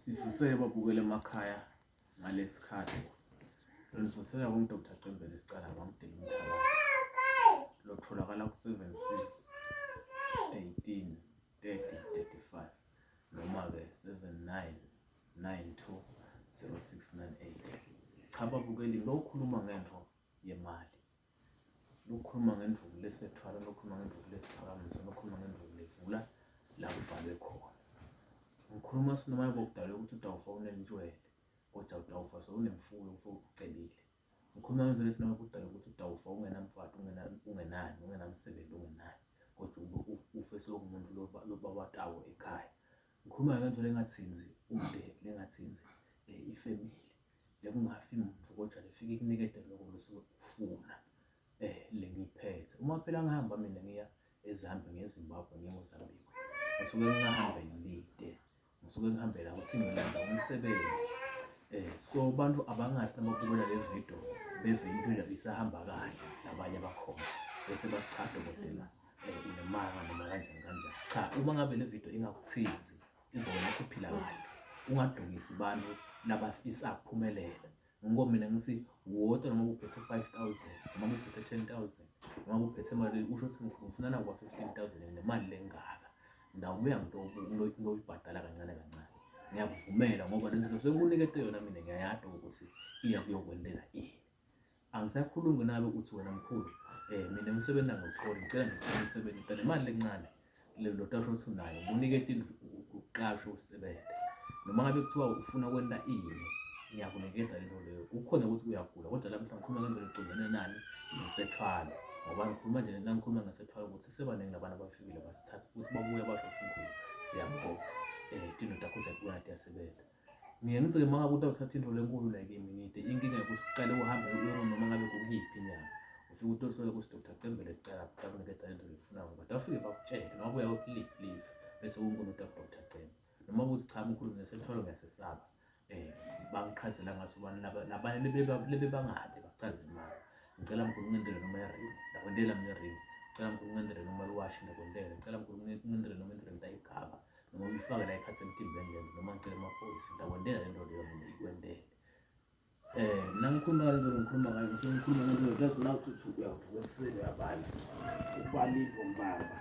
Sivusele babukele emakhaya ngalesikhathi. Ngivusela kungu-Dr Cembele Sicala Bamdela Umthakathi. Lotholakala ku-76 18 30 35 noma-ke 79 92 0698. Cha babukeli ngiyowukhuluma ngento yemali. Lokukhuluma ngendvuku lesethwala, lokukhuluma ngendvuku lesiphakamiso, lokukhuluma ngendvuku levula la kuvalwe khona. Ngikhuluma sinoma yebo kudalwe ukuthi utawufa unentshwele kodwa utawufa sewunemfuyo ucebile. Ngikhuluma ngendlela esinoma kudalwe ukuthi utawufa ungenamfati, ungenani, ungenamsebenzi, ungenani kodwa ube ufe sewumuntu lobabatawo ekhaya. Ngikhuluma ngento lengathinzi umndeni, lengathinzi ifemili. Bekungafi muntu kodwa lifike ikunikete lokho losuke ufuna lengiphethe. Uma phela ngihamba mina ngiya eZambia, ngiya eZimbabwe, ngiya eMozambique, ngisuke ngingahambeli lide, ngisuke ngihambela ukuthi ngiyolenza umsebenzi. So abantu abangathi nababukela le video beve impilo isahamba kahle nabanye abakhona bese bathi cha dokotela unemanga noma kanjani kanjani. Cha, uma ngabe le video ingakuthinti ivele ukuthi uphila kahle ungadukisi abantu labafisa ukuphumelela ngoba mina ngithi wodwa noma uphethe 5000 noma uphethe 10000 noma uphethe imali usho ukuthi ngifuna nakuba 15000 nemali lengaka ndawubuya ngitoyibhadala kancane kancane ngiyakuvumela ngoba lento sengikunikete yona mina ngiyayada ukuthi iya kuyokwentela ini Angisakhulumi nawe uthi wena mkhulu mina umsebenzi angawutholi ngicela ngithole umsebenzi ngicela nemali lencane lelo tasho ukuthi unayo ngikunike indlu uqashe usebenze noma ngabe kuthiwa ufuna kwenta ini ngiyakunikeza lento leyo kukhona ukuthi uyagula kodwa lapho ngikhuluma ngento lecondene nani nesethwalo ngoba ngikhuluma nje nangikhuluma ngesethwalo ukuthi sebaningi labantu abafikile basithatha ukuthi babuya basho ukuthi mkhulu siyabonga tinto takho ziyakubona tiyasebenza. Ngiye ngithi-ke uma ngabe utawuthatha into lenkulu la kimi ngide inkinga yokuthi uqale uhambe uye noma ngabe kukuyiphi inyanga ufike utohlole kusi Dr Cembele sicela akunikeza lento oyifunayo ngoba tawufike bakutshele noma buya leave leave bese unkulu uta Dr Cembe noma kuthi cha mkhulu nesethwalo ngiyasesaba bangichazela ngaso bani labanye lebe bangade bachaze imali ngicela mkhulu ngentele noma i-ring ndakwentela mina i-ring ngicela mkhulu ngentele noma liwashi ndakwentela ngicela mkhulu ngentele noma into ngitayigaba noma uyifake la ikhatha emtimbeni lento noma ngicela amaphoyisa ndakwentela lento leyo mina ikwentele mina ngikhuluma ngale nto ngikhuluma ngayo ngisuke ngikhuluma ngento that's now to uyavuka ekuseni uyabala ubala into mbamba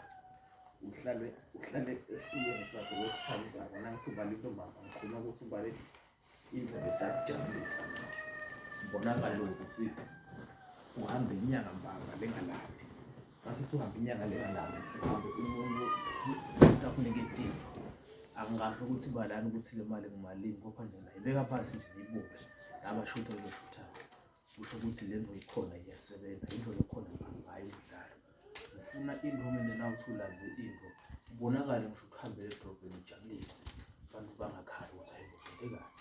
uhlale uhlale esitulweni sakho losithandayo nangithi ubala into mbamba ngikhuluma ukuthi ubale into etakujabulisa bonakale ukuthi uhambe inyanga mbamba lengalaphi masithi uhambe inyanga lengalaphi uhambe umuntu akunika itinto angingasho ukuthi balani ukuthi le mali ngumalini kodwa nje ngayibeka phansi nje ngiyibuke labashutha beshuthayo kusho ukuthi le nto ikhona iyasebenza into lekhona mbamba hayi umdlalo ngifuna into mina nawuthi ulanze into ubonakale ngisho ukuhambela edrobheni ujabulise abantu bangakhali ukuthi hayi kwenzekani.